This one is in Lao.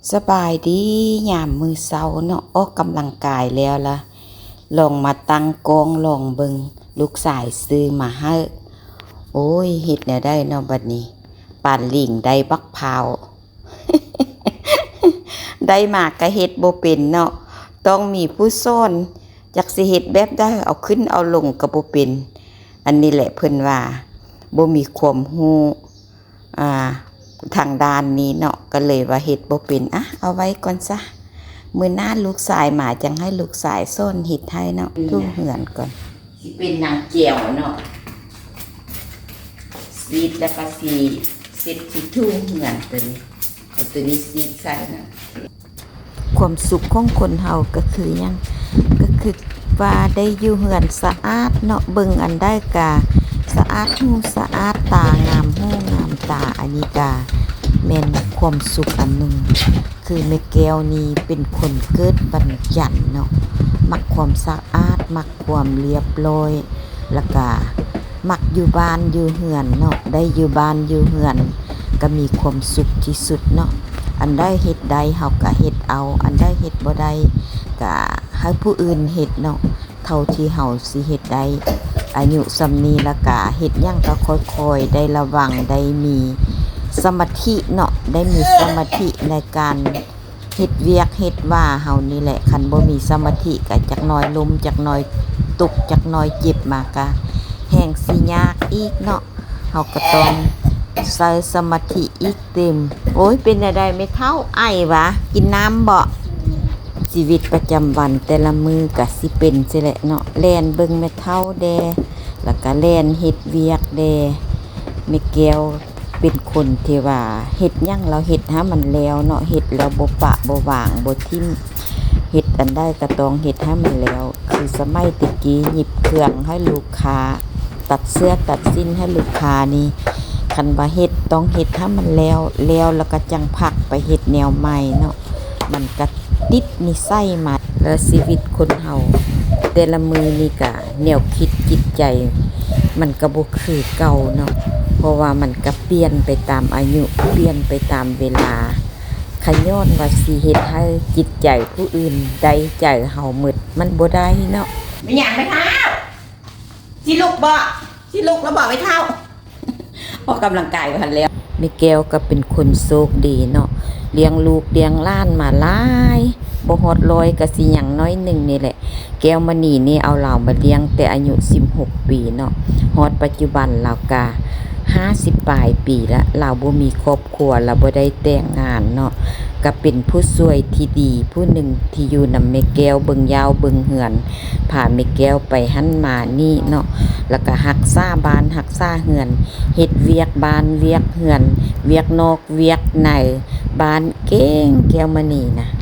ສະບາຍດີຍາມມື້ເຊົ້າເນາະ, ອອກກຳລັງກາຍແລ້ວລະ ລອງມາຕັ້ງກ້ອງລອງເບິ່ງ ລູກຊາຍຊື້ມາໃຫ້. ໂອ້ຍ ເຮັດແນວໃດເນາະບັດນີ້, ປານລິງໄດ້ບັກພ້າວ ໄດ້ມາກະເຮັດບໍ່ເປັນເນາະ, ຕ້ອງມີຜູ້ສອນ, ຈັກຊິເຮັດແບບໃດ, ເອົາຂຶ້ນເອົາລົງກະບໍ່ເປັນ. ອັນນີ້ແຫຼະເພິ່ນວ່າບໍ່ມີຄວາມຮູ້ ອ່າ ທາງດ້ານນີ້ເນາະ, ກະເລີຍວ່າເຮັດບໍ່ເປັນ. ອະ ເອົາໄວ້ກ່ອນຊະ, ມື້ໜ້າລູກຊາຍມາຈັ່ງໃຫ້ລູກຊາຍສອນເຮັດໃຫ້ເນາະ. ຖູເຮືອນກ່ອນ. ຊິເປັນນາງແກວເນາະ, ສີດແລ້ວກະຊິເຊັດຊິຖູເຮືອນ. ໂຕນີ້ ເອົາໂຕນີ້ສີດໃສ່ເນາະ. ຄວາມສຸກຂອງຄົນເຮົາກະຄືຫຍັງ? ກະຄືວ່າໄດ້ຢູ່ເຮືອນສະອາດເນາະ, ເບິ່ງອັນໃດກະສະອາດຫູສະອາດຕາ, ງາມຫູງາມຕາ. ອັນນີ້ກະແມ່ນຄວາມສຸກອັນໜຶ່ງ. ຄືແມ່ແກ້ວນີ້ເປັນຄົນເກີດວັນຈັນເນາະ, ມັກຄວາມສະອາດ, ມັກຄວາມລຽບລ້ອຍ, ລະກະມັກຢູ່ບ້ານຢູ່ເຮືອນເນາະ, ໄດ້ຢູ່ບ້ານຢູ່ເຮືອນກະມີຄວາມສຸກທີ່ສຸດເນາະ. ອັນໃດເຮັດໄດ້ເຮົາກະເຮັດເອົາ, ອັນໃດເຮັດບໍ່ໄດ້ກະໃຫ້ຜູ້ອື່ນເຮັດເນາະ, ເທົ່າທີ່ເຮົາຊິເຮັດໄດ້. ອາຍຸສ່ຳນີ້ລະກະເຮັດຫຍັງກະຄ່ອຍໆ, ໄດ້ລະວັງ, ໄດ້ມີສະມາທິເນາະ, ໄດ້ມີສະມາທິໃນການ ເຮັດວຽກເຮັດວາເຮົານີ້ແຫຼະ, ຄັນບໍ່ມີສະມາທິກະຈັກໜ້ອຍລົ້ມ, ຈັກໜ້ອຍຕົກ, ຈັກໜ້ອຍເຈັບມາກະແຮ່ງຊິຍາກອີກເນາະ. ເຮົາກະຕ້ອງໃຊ້ສະມາທິອີກຕື່ມ. ໂອ້ຍ ເປັນແນວໃດແມ່ເຖົ້າ, ໄອຫວາ? ກິນນ້ຳເບາະ? ຊີວິດປະຈຳວັນແຕ່ລະມື້ກະຊິເປັນຊີ້ແຫຼະເນາະ, ແລ່ນເບິ່ງແມ່ເຖົ້າແດ່ ລະກະແລ່ນເຮັດວຽກແດ່. ແມ່ແກ້ວ ເປັນຄົນທີ່ວ່າເຮັດຫຍັງລາວເຮັດໃຫ້ມັນແລ້ວເນາະ, ເຮັດແລ້ວບໍ່ປະບໍ່ວາງບໍ່ຖິ້ມ, ເຮັດອັນໃດກະຕ້ອງເຮັດໃຫ້ມັນແລ້ວ. ຄືສະໄໝແຕ່ກີ້ຫຍິບເຄື່ອງໃຫ້ລູກຄ້າ, ຕັດເສື້ອຕັດສິ້ນໃຫ້ລູກຄ້ານີ້, ຄັນວ່າເຮັດຕ້ອງເຮັດໃຫ້ມັນແລ້ວ, ແລ້ວລະກະຈັ່ງພັກໄປເຮັດແນວໃໝ່ເນາະ. ມັນກະຕິດນິໄສມາ ແລະ ຊີວິດຄົນເຮົາແຕ່ລະມື້ນີ້ກະແນວຄິດຈິດໃຈມັນກະບໍ່ຄືເກົ່າເນາະ, ເພາະວ່າມັນກະປ່ຽນໄປຕາມອາຍຸ, ປ່ຽນໄປຕາມເວລາ. ຂະຍ້ອນວ່າຊິເຮັດໃຫ້ຈິດໃຈຜູ້ອື່ນໄດ້ໃຈເຮົາໝົດ, ມັນບໍ່ໄດ້ເນາະ. ແມ່ນຫຍັງແມ່ເຖົ້າ? ຊິລຸກບໍ່? ຊິລຸກແລ້ວບໍ່ແມ່ເຖົ້າ? ອອກກຳລັງກາຍບໍ່ທັນແລ້ວ. ແມ່ແກ້ວກະເປັນຄົນໂຊກດີເນາະ, ລ້ຽງລູກລ້ຽງຫຼານມາຫຼາຍ, ບໍ່ຮອດຮ້ອຍກະຊິຍັງໜ້ອຍໜຶ່ງນີ້ແຫຼະ. ແກ້ວມະນີນີ້ເອົາລາວມາລ້ຽງແຕ່ອາຍຸສິບຫົກປີເນາະ, ຮອດປັດຈຸບັນລາວກະຫ້າສິບປາຍປີລະ, ລາວບໍ່ມີຄອບຄົວ ລາວບໍ່ໄດ້ແຕ່ງງານເນາະ. ກະເປັນຜູ້ຊ່ວຍທີ່ດີຜູ້ໜຶ່ງທີ່ຢູ່ນຳແມ່ແກ້ວເບິ່ງຢາວເບິ່ງເຮືອນ, ພາແມ່ແກ້ວໄປຫັ້ນມານີ້ເນາະ, ລະກະຮັກສາບ້ານຮັກສາເຮືອນ, ເຮັດວຽກບ້ານວຽກເຮືອນ, ວຽກນອກວຽກໃນບ້ານເກັ່ງ. ແກ້ວມະນີນະ